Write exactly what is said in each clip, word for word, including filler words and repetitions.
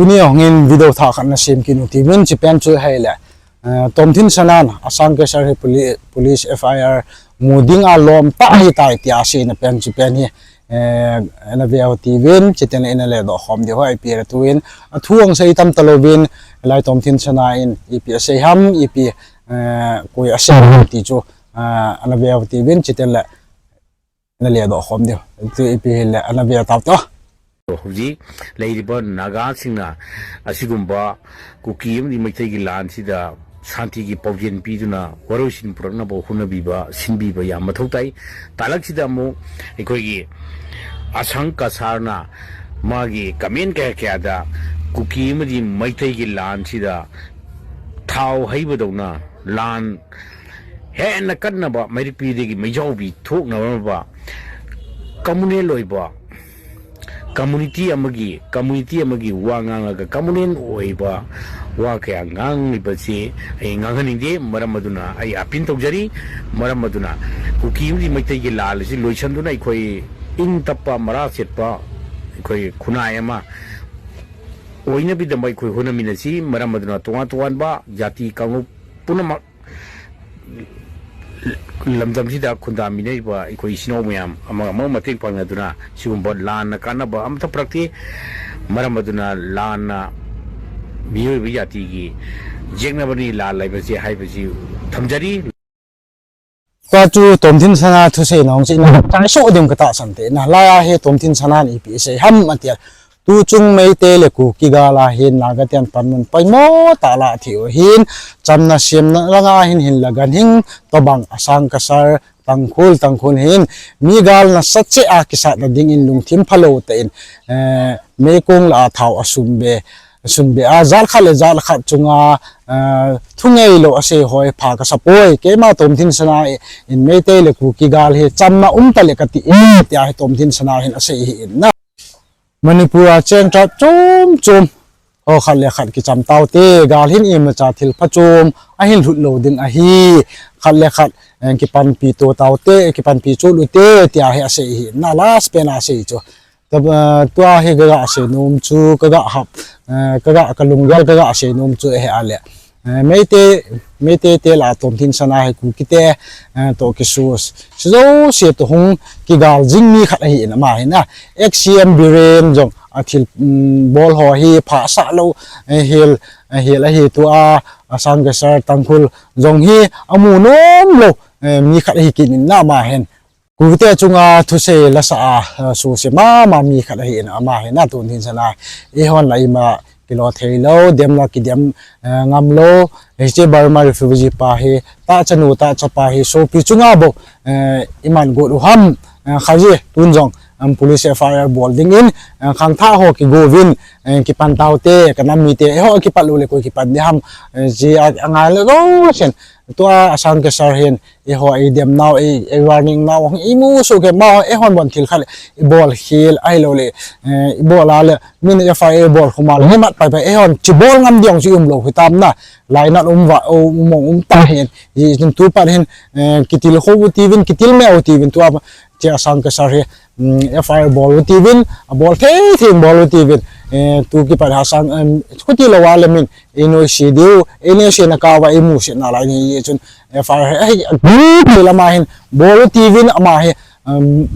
Tuni hongin video thah khat nasem kit u tivin, chipen chu hile, eh, Tomthinsana in Asang Kesar hi poli-, police F I R mu ding a lom tah ahitai tia asei na pen chipen hi, eh, ana ve u tivin, chiten le ina ledoh khom diu ahi. Ipi le tuin athu hung sei tam talouvin, lai Tomthinsana in ipi asei ham, ipi, eh, koi asei ham ti chu, eh, ana ve u tivin, chiten le ina ledoh khom diu. Tu ipi hile ana ve tau to. ꯍꯧꯖꯤꯛ ꯂꯩꯔꯤꯕ ꯅꯥꯒꯥꯁꯤꯡꯅ ꯑꯁꯤꯒꯨꯝꯕ ꯀꯨꯀꯤ ꯑꯃꯗꯤ ꯃꯩꯇꯩꯒꯤ ꯂꯥꯟꯁꯤꯗ ꯁꯥꯟꯇꯤꯒꯤ ꯄꯥꯎꯖꯦꯜ ꯄꯤꯗꯨꯅ ꯋꯥꯔꯣꯏꯁꯤꯟ ꯄꯨꯔꯛꯅꯕ ꯍꯣꯠꯅꯕꯤꯕ, ꯁꯤꯟꯕꯤꯕ ꯌꯥꯝ ꯃꯊꯧ ꯇꯥꯏ꯫ ꯇꯥꯂꯛꯁꯤꯗ ꯑꯃꯨꯛ ꯑꯩꯈꯣꯏꯒꯤ ꯑꯁꯪ ꯀꯁꯥꯔꯅ ꯃꯥꯒꯤ comment ꯀꯌꯥ ꯀꯌꯥꯗ ꯀꯨꯀꯤ ꯑꯃꯗꯤ ꯃꯩꯇꯩꯒꯤ ꯂꯥꯟꯁꯤꯗ ꯊꯥꯎ ꯍꯩꯕꯗꯧꯅ ꯂꯥꯟ ꯍꯦꯟꯅ ꯀꯟꯅꯕ ꯃꯩꯔꯤꯛꯄꯤꯗꯒꯤ ꯃꯩꯖꯥꯎꯕꯤ ꯊꯣꯛꯅꯕ communal ꯑꯣꯏꯕ community ꯑꯃꯒꯤ, community ꯑꯃꯒꯤ ꯋꯥ ꯉꯥꯡꯂꯒ communal ꯑꯣꯏꯕ ꯋꯥ ꯀꯌꯥ ꯉꯥꯡꯂꯤꯕꯁꯤ ꯑꯩ ꯉꯥꯡꯍꯟꯅꯤꯡꯗꯦ꯫ ꯃꯔꯝ ꯑꯗꯨꯅ ꯑꯩ appeal ꯇꯧꯖꯔꯤ꯫ ꯃꯔꯝ ꯑꯗꯨꯅ ꯀꯨꯀꯤ ꯑꯃꯗꯤ ꯃꯩꯇꯩꯒꯤ ꯂꯥꯜ ꯑꯁꯤ ꯂꯣꯏꯁꯤꯟꯗꯨꯅ ꯑꯩꯈꯣꯏ ꯏꯪ ꯇꯞꯄ, ꯃꯔꯥ ꯁꯦꯠꯄ ꯑꯩꯈꯣꯏ ꯈꯨꯟꯅꯥꯏ ꯑꯃ ꯑꯣꯏꯅꯕꯒꯤꯗꯃꯛ ꯑꯩꯈꯣꯏ ꯍꯣꯠꯅꯃꯤꯟꯅꯁꯤ꯫ ꯃꯔꯝ ꯑꯗꯨꯅ ꯇꯣꯉꯥꯟ ꯇꯣꯉꯥꯟꯕ ꯖꯥꯇꯤ ꯀꯥꯡꯂꯨꯞ ꯄꯨꯝꯅꯃꯛ ꯂꯝꯗꯝꯁꯤꯗ ꯈꯨꯟꯗꯥꯃꯤꯟꯅꯔꯤꯕ ꯑꯩꯈꯣꯏ ꯏꯆꯤꯟ ꯏꯅꯥꯎ ꯃꯌꯥꯝ ꯑꯃꯒ ꯑꯃꯒ ꯃꯇꯦꯡ ꯄꯥꯡꯅꯗꯨꯅ ꯁꯤꯒꯨꯝꯕ ꯂꯥꯟꯅ ꯀꯥꯟꯅꯕ ꯑꯃꯠꯇ ꯄꯨꯔꯛꯇꯦ꯫ ꯃꯔꯝ ꯑꯗꯨꯅ ꯂꯥꯟꯅ ꯃꯤꯑꯣꯏꯕ ꯖꯥꯇꯤꯒꯤ ꯌꯦꯛꯅꯕꯅꯤ ꯂꯥꯟ ꯍꯥꯏꯕꯁꯤ ꯍꯥꯏꯕꯁꯤ ꯊꯝꯖꯔꯤ꯫ Tua chu Tomthinsana thusei na hung china chai so ding ka tahsan te na. Laiya hi Tomthinsana in ipi asei ham atia. Tuchung Meitei le Kuki gal a hin Naga ten panmun poimo tah la thei u hin, chamna semna langa hin hin la ganhing tobang Asang Kasar Tangkhul, Tangkhul hin mi gal nasa cheh a kisatna dingin lungthim phalou tah in, eh, meikong lah a thao asum be, asum be a, jat khat le jat khat chunga, eh, thu ngeilou asei hoi pha kasa poi. Keima Tomthinsana in Meitei le Kuki gal hi chamna um tah le kati e, tia hi Tomthinsana hin asei ahi in na. Manipur a cheng tribes chom chom ho khat le khat kicham tau te, gal hin imacha thil phachom ahin lhut lou ding ahi. Khat le khat, eh, kipanpi to tau te, kipanpi chot u te, tia hi asei ahi na, last pen a asei chu. Tua, eh, tua hi ka ga sei nom chu, ka ga hap, eh, ka ga, ka lunggel ka ga sei nom chu ahi a le. Eh, Meitei, Meitei te lah a Tomthinsana hi Kuki te, eh, toh kisus. Sijo si toh hung kigal jing mi khat ahi in ama hi na. Ex C M Biren jong a thil, mm, bol ho hi phasah lou, eh, hel, eh, hel ahi tua, Asang Kasar Tangkhul jong hi amu nom lou, eh, mi khat ahi kit in na ama hin. Kuki te chunga thusei lasa a, eh, suhset mama mi khat ahi in ama hi na Tomthinsana. Eihon lah ima kilo thei lou, dem lah kidem, eh, ngam lou. Hiche Burma refugee pa hi, tahchanu, tahchapa hi, sopi chunga bou, eh, iman got u ham, eh, khaji, tun jong, um, police F I R bol ding in, eh, khangthah ho kigo uvin, eh, kipan tau te, ka nam mite, eiho kipat lou le koi kipan ding ham, eh, ji a, angai lou jong lou sen. Tua Asang Kasar hin, eiho eidem nau, ei, ei warning nau, hung imu soh kei ma, eihon bon thil khat le, ibol khel, ahilou le, eh, ibol a le, min F I R bol khum a le, hemat pai pai, eihon, chi bol ngam ding chu um lou, hitam na, lainat um va, um, um, um ta hin, i, tun tu pat hin, eh, kitilkhou u tivin, kitilme u tivin, tua, chi Asang Kasar hi, mm, F I R bol u tivin, abol thei thei bol u tivin, eh, tu kipat Asang, em, chuti lou a le min, Ei noise diu, ei noise na kava ei musit nalai ni chun F I R hi, hi, hi lama hin, bol u tivin ama hi, um,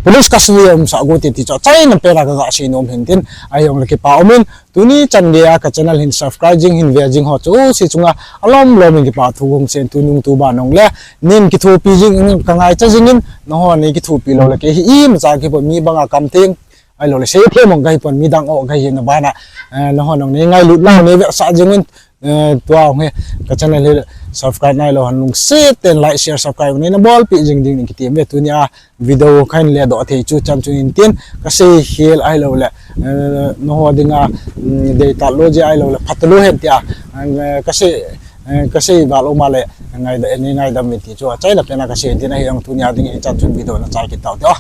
police custody a umsah go ti ti chu, achaina pena ka ga sei nom hin tin, ahi ong le kipa um in, tuni chan geiya ka channel hin subscribe jing hin ve jing ho chu, si chunga alom lom in kipa thu gong sen tu nung tu ba nong le, nin kithopi jing in ka ngaicha jing in, nahon nei kithopi lou le kei hi imacha kipo mi banga kam theng, ahilou le, sei thei mong kahi pon midang o kahi na bana, eh, nahon nong nei ngailut lang nei vetsah jing un, eh, tua hung hi, ka channel hi subscribe nailou hon lungset ten like, share, subscribe nei na bolpi jing ding in kiti ve tunia video kahin ledoh thei chu chan chu in tin, ka sei khel ahilou le, eh, naho dinga, mm, dei talou ji ahilou le, phat lou hen tia, eh, ka sei, eh, ka sei val um a le, ngaidam, nei ngaidam in ti chu, achaina pena ka sei tin ahi ong tunia ding in chan chu video na chai kit tau te o.